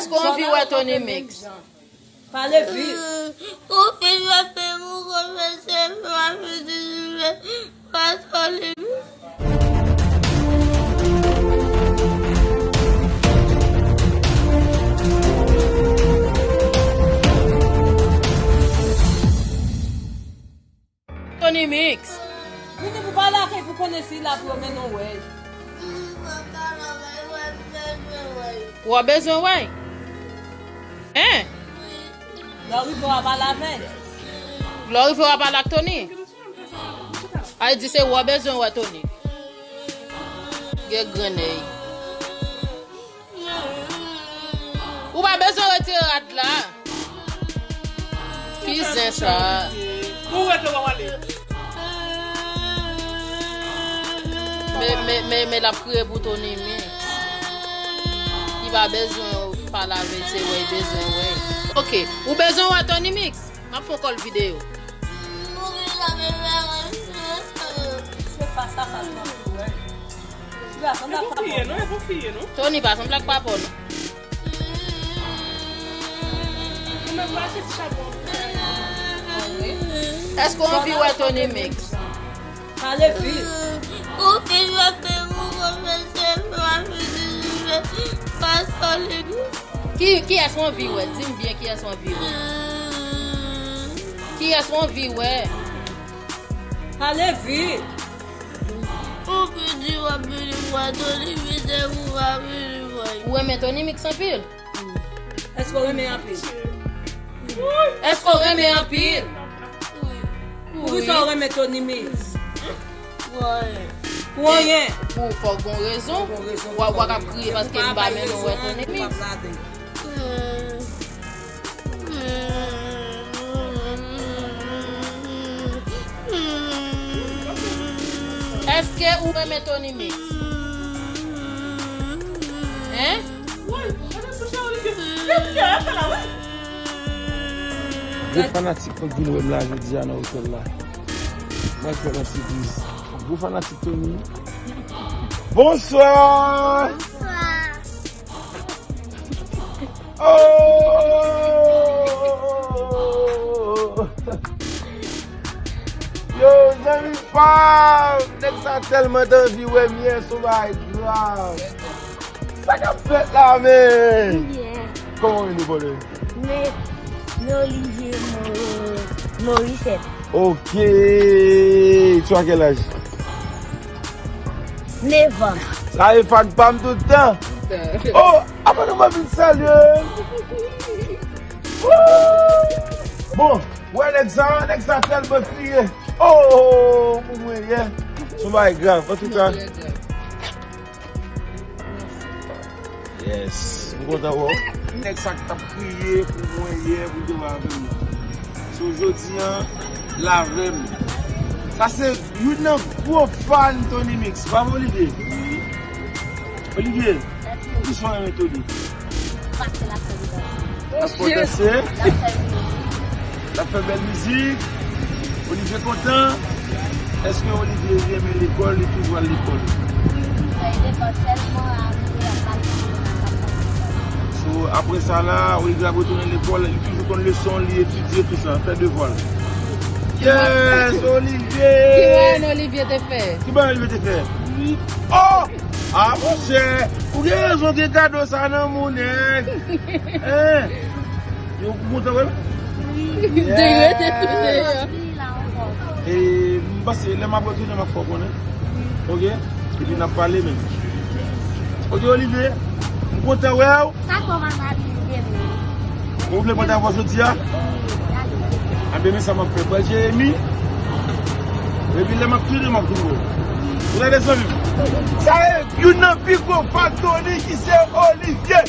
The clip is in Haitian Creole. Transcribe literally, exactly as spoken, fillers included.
Èske w anvi wè Tony Mix? Pale vit. Ou fin fè pou konfese pa fini pa Tony Mix. Tony Mix. Vini pou pale ak li pou konnen si l ap renmen nou wè. W ap bezwen wè? Hein? Lè w rive w a pale avè l. Lè w rive w a pale ak Tony? Ay di se w ap bezwen wè Tony. Gen grennèy. Ou pa bezwen retire rad la. Ki zen sa? Ou rete w ale. Men, men, men, men l ap kriye pou Tony Mix. Li pa bezwen pale avè l, se wè l bezwen wè. Ok, ou bezwen wè Tony Mix? M ap fè yon kòl videyo. Se fas a fas m ap tou wè. Li pa sanble ak papa w non. Tony pa sanble ak papa w non. Èske w anvi wè Tony Mix? Pale vit. Ou fin fè pou konfese pa fini pa Tony Mix. Ki, kiyès w anvi wè? Di m byen kiyès w anvi wè. Kiyès w anvi wè? Pale vit. Ou ki di w ap vini wè Tony Mix, ou pa vini wè. Ou renmen Tony Mix anpil? Èske w renmen anpil? Èske w renmen anpil? Poukisa w renmen Tony Mix? Pou anyen. Pou fòk gon rezon. Fòk gon rezon. W ap, w ap ap kriye paske m pa mennen w wè Tony Mix. Èske ou renmen Tony Mix? Hein? Gwo fanatik mwen k vin wè m la jodi a nan otèl la. Mwen fè yon sipriz. Gwo fanatik Tony. Bonswa! Bonswa! Oh! Yo, zanmi pa m, nèg sa tèlman t anvi wè m yè, se yon bagay grav. Sa k ap fèt la, men? Byen. Kòman w rele, brother? Men, men Olivier Mo-, Morissette. Ok. Tu as quel âge? Nevan. Sa e fan pa m tout tan. Oh, apa nou pa vin salye? Woo! Bon, wè nèg sa, nèg sa tèlman kriye. Oh, pou mwen, yeah. Se yon bagay grav, antouka. Yes, m kontan wè w. Nèg sa k t ap kriye pou mwen yè, pou te wè avè m. So, jodi a, l avè m. Sa se youn nan gwo fan Tony Mix, pa vre, Olivier? Olivier, poukisa w renmen Tony? Paske l ap fè mizik. L ap fè danse. L ap fè mizik. L ap fè bèl mizik. Olivier kontan. Èske Olivier renmen lekòl? Li toujou al lekòl? Wi, li fè lekòl sèlman apre l ap al lekòl. So, apre sa la, Olivier ap retounen lekòl, li toujou konn leson, li etidye, tout sa, fè devwa l. Yes, Olivier! Ki bagay Olivier te fè? Ki bagay Olivier te fè? Oh! Ah, monchè, ou gen rezon, gen kado sa nan moun, nèg. Hein? Yo kontan, wè? Wi. Yes. E, m panse, lè m ap retounen, m ap fè w konnen. Ok? Epi n ap pale, men. Ok, Olivier, m kontan wè w. Sa kòmanse ap rive, men. Ou vle mande avans jodi a? Wi, wi. Anben, men sa m ap fè. Bò Jeremi. Epi lè m ap tounen, m ap tounen. Ou tande, zanmi m? Sa e youn nan pi gwo fan Tony ki se Olivier.